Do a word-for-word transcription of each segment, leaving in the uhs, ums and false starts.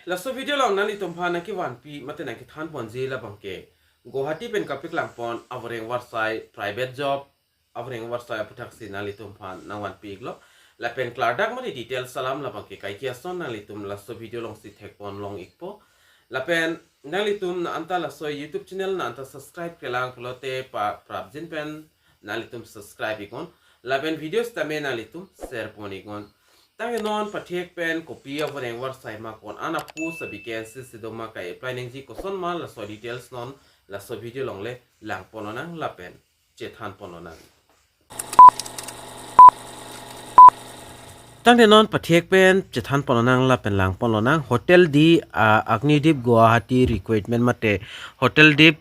Laso video along nanglitum aphan nangkevanpi mate nangkethan ponji labangke Guwahati pen kapaklang pon avoreng varsai private job, avoreng varsai aputhaksi nanglitum aphan nangvanpi iklo. Lapen klardak mate details alam labangke kaike ason nanglitum laso video alongsi thek pon long ikpo. Lapen nanglitum na anta laso YouTube channel na anta subscribe kelang pulote pa prapjin pen nanglitum subscribe iknon. Lapen video sitame nanglitum share pon iknon. Tangte non pathek pen kopi avoreng varsai ma ko-an a-post a-vacancy si do ma, ka-apply nangji koson ma, laso details non laso video along le lang pon lonang lapen chethan pon lonang. Tangte non pathek pen chethan pon lonang lapen lang pon lonang. Hotel D, ah, Agnideep Guwahati recruitment mate Hotel Deep,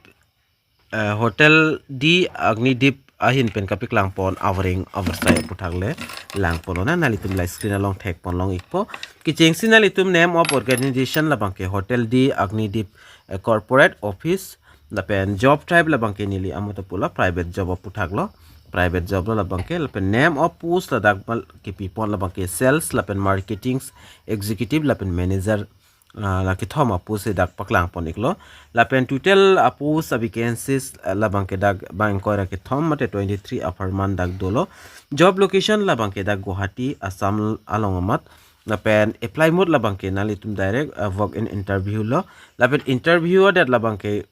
eh, Hotel D Agnideep ahin pen kapaklang pon avoreng avarsai aputhak le lang pon lonang. Nanglitum la screen along thek pon long ikpo. Kechengsi nanglitum name of organization labangke Hotel D Agnideep, eh, corporate office, lapen job type labangke neli amota pulo private job aputhak lo, private job lo labangke, lapen name of post ladak mal kepi pon labangke sales lapen marketing executive lapen manager, ah, la kethom a-post si dak paklang pon iklo. Lapen total a-post a-vacancies, ah, labangke dak bang ingkoi ra kethom mate twenty-three apharman dak dolo. Job location labangke dak Guwahati, Assam along amat. Lapen apply mode labangke nanglitum direct, ah, walk in interview lo. Lapen interview adet labangke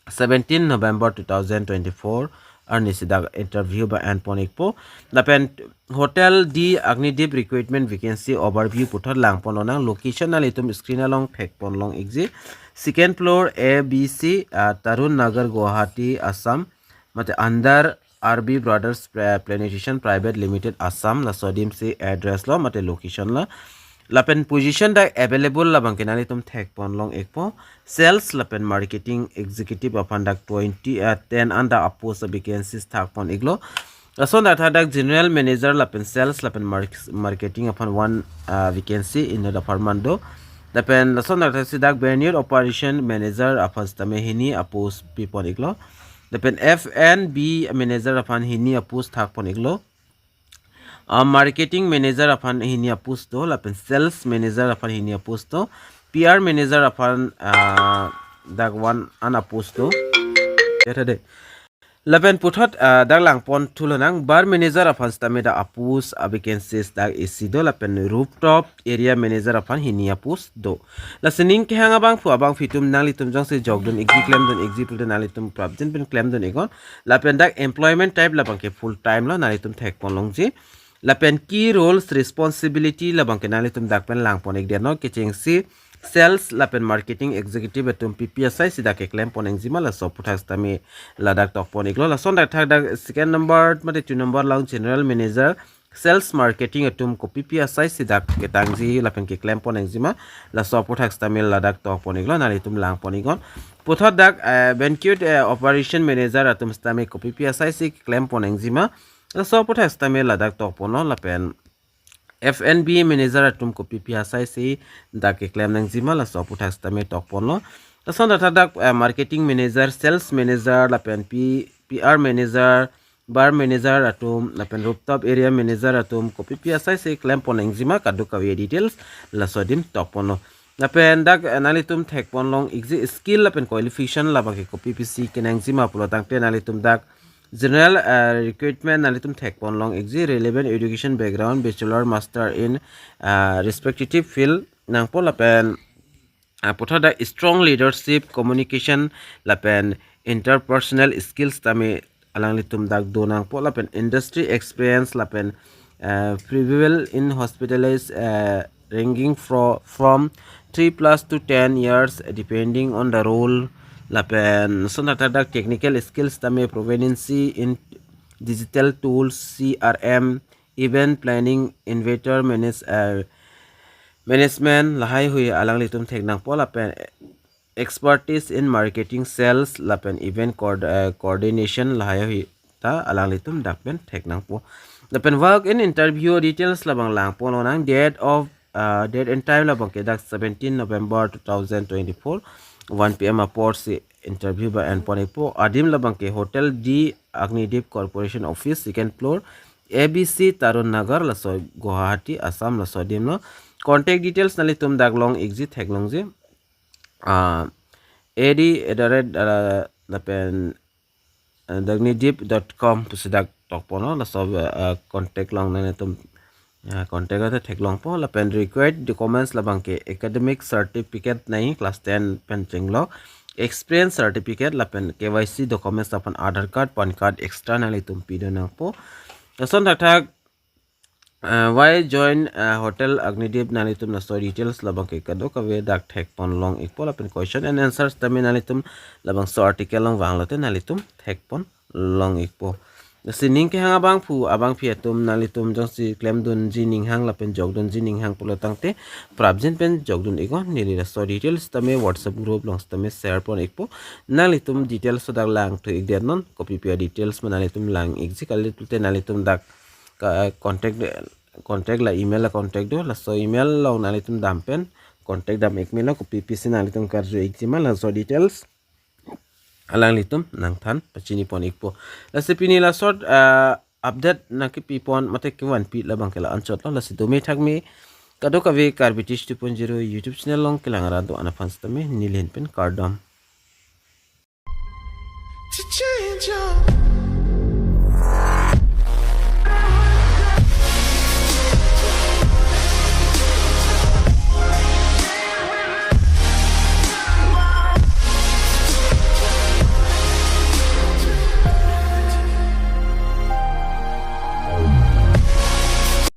seventeen November two thousand twenty-four arni si dak interview ba-en pon ikpo. Lapen Hotel D Agnideep recruitment vacancy overview puthot lang pon lonang. Location nanglitum screen along thek pon long ikji. Second floor A B C, ah, Tarun Nagar, Guwahati, Assam. Mate under R B Brothers Pla-, Plantation Private Limited, Assam, laso adim si address lo mate location lo. Lapen position dak available labangke nanglitum thek pon long ikpo. Sales lapen marketing executive aphan dak twenty, ah, ten an dak a-post a-vacancies thak pon iklo. Lason dak tha dak general manager lapen sales lapen mark-, marketing aphan one, ah, vacancy inut apharman do. Lapen lason dak tha si dak venue operation manager aphan sitame hini a-post pi pon iklo. Lapen F and B manager aphan hini a-post thak pon iklo. Ah, marketing manager aphan hini a-post do, lapen sales manager aphan hini a-post do, P R manager aphan, ah, dak one an a-post do. Ya tha de. Lapen puthot, ah, dak lang pon thu lonang, bar manager aphan sitame dak a-post a-vacancies dak isi do, lapen rooftop area manager aphan hini a-post do. Lasi ning kehang abangphu abangphi atum nanglitum jongsi jokdun ikji klemdun ikji pulote nanglitum prapjin pen klemdun iknon. Lapen dak employment type labangke full time lo, nanglitum thek pon longji. Lapen key roles responsibility labangke nanglitum dak pen lang pon ikdet non. Kechengsi sales lapen marketing executive atum P P S I si dak keklem pon nangjima laso aputhak sitame ladak tok pon iklo. Lason dak thak dak second number mate two number along general manager, sales marketing atum ko P P S I si dak ketangji lapen keklem pon nangjima laso aputhak sitame ladak tok pon iklo, nanglitum lang pon iknon. Puthot dak, eh, banquet, eh, operation manager atum sitame ko P P S I si keklem pon nangjima laso aputhak sitame ladak tok pon lo, lapen F and B manager atum ko P P S I si dak keklem nangjima laso aputhak sitame tok pon lo. Lason dak tha dak, eh, marketing manager, sales manager, lapen P-, P R manager, bar manager atum, lapen rooftop area manager atum ko P P S I si klem pon nangjima kadokave details laso adim tok pon lo. Lapen dak, eh, nanglitum thek pon long ikji skill lapen qualification labangke ko P P S I kenangjima pulo tangte nanglitum dak general, eh, recruitment nanglitum thek pon long ikji relevant education background, bachelor, master in, eh, respective field nangpo, lapen, eh, puthot dak strong leadership, communication, lapen interpersonal skills tame alanglitum dak do nangpo, lapen industry experience, lapen, eh, previous in hospitalized, eh, ranging fro-, from three plus to ten years, depending on the role. Lapen lason dak tha dak technical skills tame proficiency in digital tools, C R M, event planning, inventory manage-, eh, management, lahai hui alanglitum thek nangpo, lapen expertise in marketing, sales, lapen event coord-, eh, coordination, lahai hui ta alanglitum dak pen thek nangpo. Lapen walk in interview details labang lang pon lonang, date of, uh, date and time labangke dak seventeen November two thousand twenty-four, one P M apor si interview ba-en pon ikpo. Adim labangke Hotel D Agnideep Corporation Office, second floor, A B C Tarun Nagar, laso Guwahati, Assam, laso adim lo. contact details nanglitum dak long-ikji, theklongji. Ah, ad at the rate, ah, lapen, ah, agnideep dot com pusi dak tokponlo, laso, ah, contact along nanglitum, ah, contact ate theklongpo. Lapen required documents labangke academic certificate nangji, class ten pen chenglok, experience certificate, lapen K Y C documents lapen Aadhaar card, PAN card extra nanglitum pido nangpo. Lason thakthak, ah, why join, ah, Hotel Agnideep, nanglitum laso details labangke kadokave dak thekpon long-ikpo. Lapen question and answers tame nanglitum labangso article along vanglote nanglitum thekpon long-ikpo. Lasi ning kehang abangphu abangphi atum, nanglitum jongsi klemdunji ninghang lapen jokdunji ninghang pulo tangte prapjin pen jokdun-iknon. Neli laso details tame WhatsApp group along tame share pon-ikpo. Nanglitum details so dak langthu-ikdetnon, kopipi a-details ma nanglitum lang-ikji kali pulote nanglitum dak ka-, contact, contact la email a-contact do, laso email along nanglitum dam pen contact dam-ik melo, kopipisi nanglitum karju-ikji ma, laso details alanglitum nangthan pachinipon-ikpo. Lasi pini laso, ah, update nangkepipon mate kevanpi labangke la-anchotlo. Lasi dome thakme kadokave Karbi Teach two point zero YouTube channel along kelang arat do-an aphan sitame neli ahin pen kardom. To change your